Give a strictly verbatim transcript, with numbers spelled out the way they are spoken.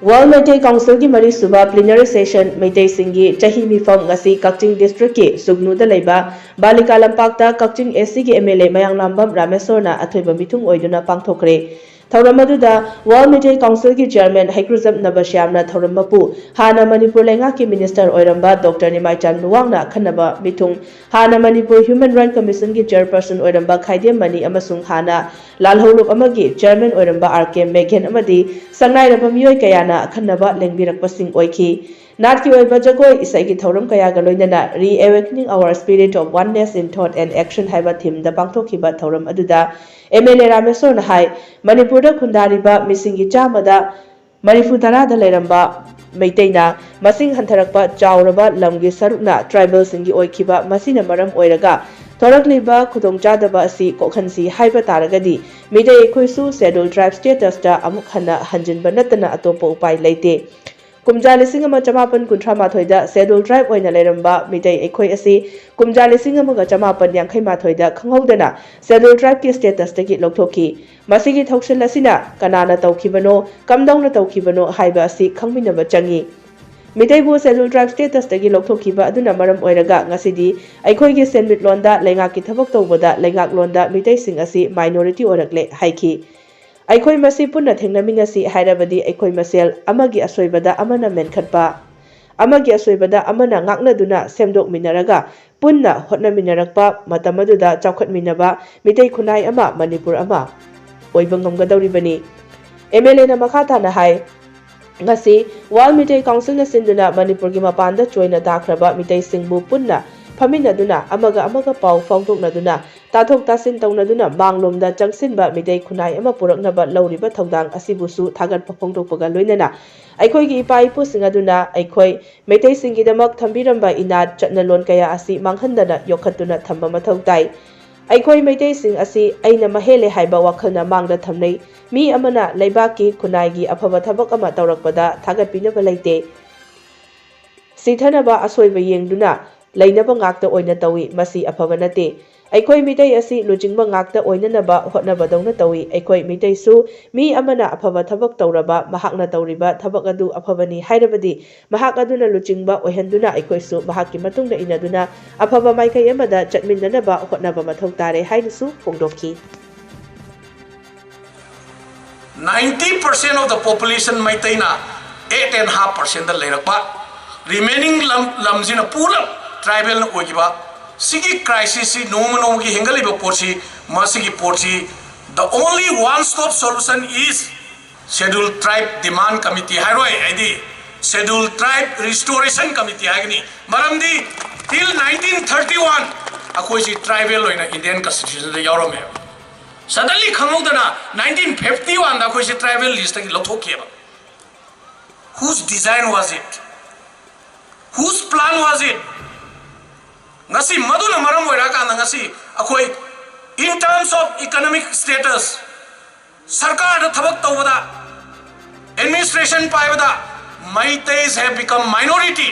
World Meitei Council ꯒꯤ ꯃꯔꯤꯁꯨꯕ plenary session ꯃꯩꯇꯩꯁꯤꯡꯒꯤ ꯆꯍꯤ ꯃꯤꯐꯝ ꯉꯁꯤ ꯀꯛꯆꯤꯡ district ꯀꯤ ꯁꯨꯒꯅꯨꯗ ꯂꯩꯕ ꯕꯥꯂꯤꯀꯥ ꯂꯝꯄꯥꯛꯇ ꯀꯛꯆꯤꯡ AC ꯒꯤ MLA ꯃꯌꯥꯡꯂꯥꯝꯕꯝ ꯔꯥꯃꯦꯁꯣꯔꯅ ꯑꯊꯣꯏꯕ ꯃꯤꯊꯨꯡ ꯑꯣꯏꯗꯨꯅ ꯄꯥꯡꯊꯣꯛꯈ꯭ꯔꯦ꯫ ꯊꯧꯔꯝ ꯑꯗꯨꯗ World Meitei Council ꯒꯤ chairman ꯍꯩꯀ꯭ꯔꯨꯖꯝ ꯅꯕꯁ꯭ꯌꯥꯝꯅ ꯊꯧꯔꯝ ꯃꯄꯨ, ꯍꯥꯟꯅ ꯃꯅꯤꯄꯨꯔ ꯂꯩꯉꯥꯛꯀꯤ minister ꯑꯣꯏꯔꯝꯕ Doctor ꯅꯤꯃꯥꯏꯆꯥꯟ ꯂꯨꯋꯥꯡꯅ ꯑꯈꯟꯅꯕ ꯃꯤꯊꯨꯡ, ꯍꯥꯟꯅ ꯃꯅꯤꯄꯨꯔ Human Right Commission ꯒꯤ chairperson ꯑꯣꯏꯔꯝꯕ ꯈꯥꯏꯗꯦꯝ ꯃꯅꯤ ꯑꯃꯁꯨꯡ ꯍꯥꯟꯅ ꯂꯥꯜꯍꯧꯂꯨꯞ ꯑꯃꯒꯤ chairman ꯑꯣꯏꯔꯝꯕ R K ꯃꯦꯘꯦꯟ ꯑꯃꯗꯤ ꯁꯛꯅꯥꯏꯔꯕ ꯃꯤꯑꯣꯏ ꯀꯌꯥꯅ ꯑꯈꯟꯅꯕ ꯂꯦꯡꯕꯤꯔꯛꯄꯁꯤꯡ ꯑꯣꯏꯈꯤ꯫ ꯅꯥꯠꯀꯤ ꯑꯣꯏꯕ ꯖꯒꯣꯏ ꯏꯁꯩꯒꯤ ꯊꯧꯔꯝ ꯀꯌꯥꯒ ꯂꯣꯏꯅꯅ Reawakening Our Spirit of Oneness in Thought and Action ꯍꯥꯏꯕ theme ꯗ ꯄꯥꯡꯊꯣꯛꯈꯤꯕ ꯊꯧꯔꯝ ꯑꯗꯨꯗ MLA ꯔꯥꯃꯦꯁꯣꯔꯅ ꯍꯥꯏ, ꯃꯅꯤꯄꯨꯔꯗ ꯈꯨꯟꯗꯥꯔꯤꯕ ꯃꯤꯁꯤꯡꯒꯤ ꯆꯥꯝꯃꯗ ꯃꯔꯤꯐꯨ ꯇꯔꯥꯗ ꯂꯩꯔꯝꯕ ꯃꯩꯇꯩꯅ ꯃꯁꯤꯡ ꯍꯟꯊꯔꯛꯄ ꯆꯥꯎꯔꯕ ꯂꯝꯒꯤ ꯁꯔꯨꯛꯅ tribal ꯁꯤꯡꯒꯤ ꯑꯣꯏꯈꯤꯕ, ꯃꯁꯤꯅ ꯃꯔꯝ ꯑꯣꯏꯔꯒ ꯊꯣꯔꯛꯂꯤꯕ ꯈꯨꯗꯣꯡꯆꯥꯗꯕ ꯑꯁꯤ ꯀꯣꯛꯍꯟꯁꯤ ꯍꯥꯏꯕ ꯇꯥꯔꯒꯗꯤ ꯃꯤꯇꯩ ꯑꯩꯈꯣꯏꯁꯨ Scheduled Tribe status ꯇ ꯑꯃꯨꯛ ꯍꯟꯅ ꯍꯟꯖꯤꯟꯕ ꯅꯠꯇꯅ ꯑꯇꯣꯞꯄ ꯎꯄꯥꯏ ꯂꯩꯇꯦ꯫ ꯀꯨꯝꯖꯥ ꯂꯤꯁꯤꯡ ꯑꯃ ꯆꯃꯥꯄꯟ ꯀꯨꯟꯊ꯭ꯔꯥ ꯃꯥꯊꯣꯏꯗ Scheduled Tribe ꯑꯣꯏꯅ ꯂꯩꯔꯝꯕ ꯃꯤꯇꯩ ꯑꯩꯈꯣꯏ ꯑꯁꯤ ꯀꯨꯝꯖꯥ ꯂꯤꯁꯤꯡ ꯑꯃꯒ ꯆꯃꯥꯄꯟ ꯌꯥꯡꯈꯩ ꯃꯥꯊꯣꯏꯗ ꯈꯪꯍꯧꯗꯅ Scheduled Tribe ꯀꯤ status ꯇꯒꯤ ꯂꯧꯊꯣꯛꯈꯤ꯫ ꯃꯁꯤꯒꯤ ꯊꯧꯁꯤꯜ ꯑꯁꯤꯅ ꯀꯅꯥꯅ ꯇꯧꯈꯤꯕꯅꯣ, ꯀꯝꯗꯧꯅ ꯇꯧꯈꯤꯕꯅꯣ ꯍꯥꯏꯕ ꯑꯁꯤ ꯈꯪꯃꯤꯟꯅꯕ ꯆꯪꯏ꯫ ꯃꯤꯇꯩꯕꯨ Scheduled Tribe status ꯇꯒꯤ ꯂꯧꯊꯣꯛꯈꯤꯕ ꯑꯗꯨꯅ ꯃꯔꯝ ꯑꯣꯏꯔꯒ ꯉꯁꯤꯗꯤ ꯑꯩꯈꯣꯏꯒꯤ ꯁꯦꯟꯃꯤꯠꯂꯣꯟꯗ, ꯂꯩꯉꯥꯛꯀꯤ ꯊꯕꯛ ꯇꯧꯕꯗ, ꯂꯩꯉꯥꯛꯂꯣꯟꯗ ꯃꯤꯇꯩꯁꯤꯡ ꯑꯁꯤ minority ꯑꯣꯏꯔꯛꯂꯦ ꯍꯥꯏꯈꯤ꯫ ꯑꯩꯈꯣꯏ ꯃꯁꯤ ꯄꯨꯟꯅ ꯊꯦꯡꯅꯃꯤꯟꯅꯁꯤ ꯍꯥꯏꯔꯕꯗꯤ ꯑꯩꯈꯣꯏ ꯃꯁꯦꯜ ꯑꯃꯒꯤ ꯑꯁꯣꯏꯕꯗ ꯑꯃꯅ ꯃꯦꯟꯈꯠꯄ, ꯑꯃꯒꯤ ꯑꯁꯣꯏꯕꯗ ꯑꯃꯅ ꯉꯥꯛꯅꯗꯨꯅ ꯁꯦꯝꯗꯣꯛꯃꯤꯟꯅꯔꯒ ꯄꯨꯟꯅ ꯍꯣꯠꯅꯃꯤꯟꯅꯔꯛꯄ ꯃꯇꯝ ꯑꯗꯨꯗ ꯆꯥꯎꯈꯠꯃꯤꯟꯅꯕ ꯃꯤꯇꯩ ꯈꯨꯟꯅꯥꯏ ꯑꯃ, ꯃꯅꯤꯄꯨꯔ ꯑꯃ ꯑꯣꯏꯕ ꯉꯝꯒꯗꯧꯔꯤꯕꯅꯤ꯫ MLA ꯅ ꯃꯈꯥ ꯇꯥꯅ ꯍꯥꯏ, ꯉꯁꯤ World Meitei Council ꯅ ꯁꯤꯟꯗꯨꯅ ꯃꯅꯤꯄꯨꯔꯒꯤ ꯃꯄꯥꯟꯗ ꯆꯣꯏꯅ ꯇꯥꯈ꯭ꯔꯕ ꯃꯤꯇꯩꯁꯤꯡꯕꯨ ꯄꯨꯟꯅ ꯐꯝꯃꯤꯟꯅꯗꯨꯅ ꯑꯃꯒ ꯑꯃꯒ ꯄꯥꯎ ꯐꯥꯎꯗꯣꯛꯅꯗꯨꯅ ꯇꯥꯊꯣꯛ ꯇꯥꯁꯤꯟ ꯇꯧꯅꯗꯨꯅ ꯃꯥꯡꯂꯣꯝꯗ ꯆꯪꯁꯤꯟꯕ ꯃꯤꯇꯩ ꯈꯨꯟꯅꯥꯏ ꯑꯃ ꯄꯨꯔꯛꯅꯕ ꯂꯧꯔꯤꯕ ꯊꯧꯗꯥꯡ ꯑꯁꯤꯕꯨꯁꯨ ꯊꯥꯒꯠꯄ ꯐꯣꯡꯗꯣꯛꯄꯒ ꯂꯣꯏꯅꯅ ꯑꯩꯈꯣꯏꯒꯤ ꯏꯄꯥ ꯏꯄꯨꯁꯤꯡ ꯑꯗꯨꯅ ꯑꯩꯈꯣꯏ ꯃꯩꯇꯩꯁꯤꯡꯒꯤꯗꯃꯛ ꯊꯝꯕꯤꯔꯝꯕ ꯏꯅꯥꯠ ꯆꯠꯅꯂꯣꯟ ꯀꯌꯥ ꯑꯁꯤ ꯃꯥꯡꯍꯟꯗꯅ ꯌꯣꯛꯈꯠꯇꯨꯅ ꯊꯝꯕ ꯃꯊꯧ ꯇꯥꯏ꯫ ꯑꯩꯈꯣꯏ ꯃꯩꯇꯩꯁꯤꯡ ꯑꯁꯤ ꯑꯩꯅ ꯃꯍꯦꯜꯂꯦ ꯍꯥꯏꯕ ꯋꯥꯈꯜꯅ ꯃꯥꯡꯗ ꯊꯝꯅꯩ꯫ ꯃꯤ ꯑꯃꯅ ꯂꯩꯕꯥꯛꯀꯤ ꯈꯨꯟꯅꯥꯏꯒꯤ ꯑꯐꯕ ꯊꯕꯛ ꯑꯃ ꯇꯧꯔꯛꯄꯗ ꯊꯥꯒꯠꯄꯤꯅꯕ ꯂꯩꯇꯦ꯫ ꯁꯤꯊꯅꯕ ꯑꯁꯣꯏꯕ ꯌꯦꯡꯗꯨꯅ ꯂꯩꯅꯕ ꯉꯥꯛꯇ ꯑꯣꯏꯅ ꯇꯧꯏ꯫ ꯃꯁꯤ ꯑꯐꯕ ꯅꯠꯇꯦ꯫ ꯑꯩꯈꯣꯏ ꯃꯤꯇꯩ ꯑꯁꯤ ꯂꯨꯆꯤꯡꯕ ꯉꯥꯛꯇ ꯑꯣꯏꯅꯅꯕ ꯍꯣꯠꯅꯕꯗꯧꯅ ꯇꯧꯏ꯫ ꯑꯩꯈꯣꯏ ꯃꯤꯇꯩꯁꯨ ꯃꯤ ꯑꯃꯅ ꯑꯐꯕ ꯊꯕꯛ ꯇꯧꯔꯕ, ꯃꯍꯥꯛꯅ ꯇꯧꯔꯤꯕ ꯊꯕꯛ ꯑꯗꯨ ꯑꯐꯕꯅꯤ ꯍꯥꯏꯔꯕꯗꯤ, ꯃꯍꯥꯛ ꯑꯗꯨꯅ ꯂꯨꯆꯤꯡꯕ ꯑꯣꯏꯍꯟꯗꯨꯅ ꯑꯩꯈꯣꯏꯁꯨ ꯃꯍꯥꯛꯀꯤ ꯃꯇꯨꯡꯗ ꯏꯟꯅꯗꯨꯅ ꯑꯐꯕ ꯃꯥꯏꯀꯩ ꯑꯃꯗ ꯆꯠꯃꯤꯟꯅꯅꯕ ꯍꯣꯠꯅꯕ ꯃꯊꯧ ꯇꯥꯔꯦ ꯍꯥꯏꯅꯁꯨ ꯐꯣꯡꯗꯣꯛꯈꯤ꯫ Ninety percent of the population ꯃꯩꯇꯩꯅ eight and half percent ꯗ ꯂꯩꯔꯛꯄ, remaining ꯂꯝ ꯂꯝꯁꯤꯅ ꯄꯨꯂꯞ ꯇ꯭ꯔꯥꯏꯕꯦꯜꯅ ꯑꯣꯏꯈꯤꯕ꯫ ꯁꯤꯒꯤ ꯀ꯭ꯔꯥꯏꯁꯤꯁ ꯁꯤ ꯅꯣꯡꯃ ꯅꯣꯡꯃꯒꯤ ꯍꯦꯟꯒꯠꯂꯤꯕ ꯄꯣꯠꯁꯤ, ꯃꯁꯤꯒꯤ ꯄꯣꯠꯁꯤ, the only one stop solution is Scheduled Tribe Demand Committee ꯍꯥꯏꯔꯣꯏ, ꯍꯥꯏꯗꯤ Scheduled Tribe Restoration Committee ꯍꯥꯏꯒꯅꯤ꯫ ꯃꯔꯝꯗꯤ till nineteen thirty one ꯑꯩꯈꯣꯏꯁꯤ ꯇ꯭ꯔꯥꯏꯕꯦꯜ ꯑꯣꯏꯅ ꯏꯟꯗꯤꯌꯟ ꯀꯟꯁꯇꯤꯇ꯭ꯌꯨꯁꯟꯗ ꯌꯥꯎꯔꯝꯃꯦꯕ꯫ Suddenly ꯈꯪꯍꯧꯗꯅ nineteen fifty one ꯗ ꯑꯩꯈꯣꯏꯁꯤ ꯇ꯭ꯔꯥꯏꯕꯦꯜ ꯂꯤꯁꯇꯒꯤ ꯂꯧꯊꯣꯛꯈꯤꯑꯕ꯫ Whose design was it? Whose plan was it? ꯉꯁꯤ ꯃꯗꯨꯅ ꯃꯔꯝ ꯑꯣꯏꯔꯛꯑꯀꯥꯟꯗ ꯉꯁꯤ ꯑꯩꯈꯣꯏ, in terms of economic status, ꯁꯔꯀꯥꯔꯗ ꯊꯕꯛ ꯇꯧꯕꯗ, administration ꯄꯥꯏꯕꯗ, Meiteis have become minority.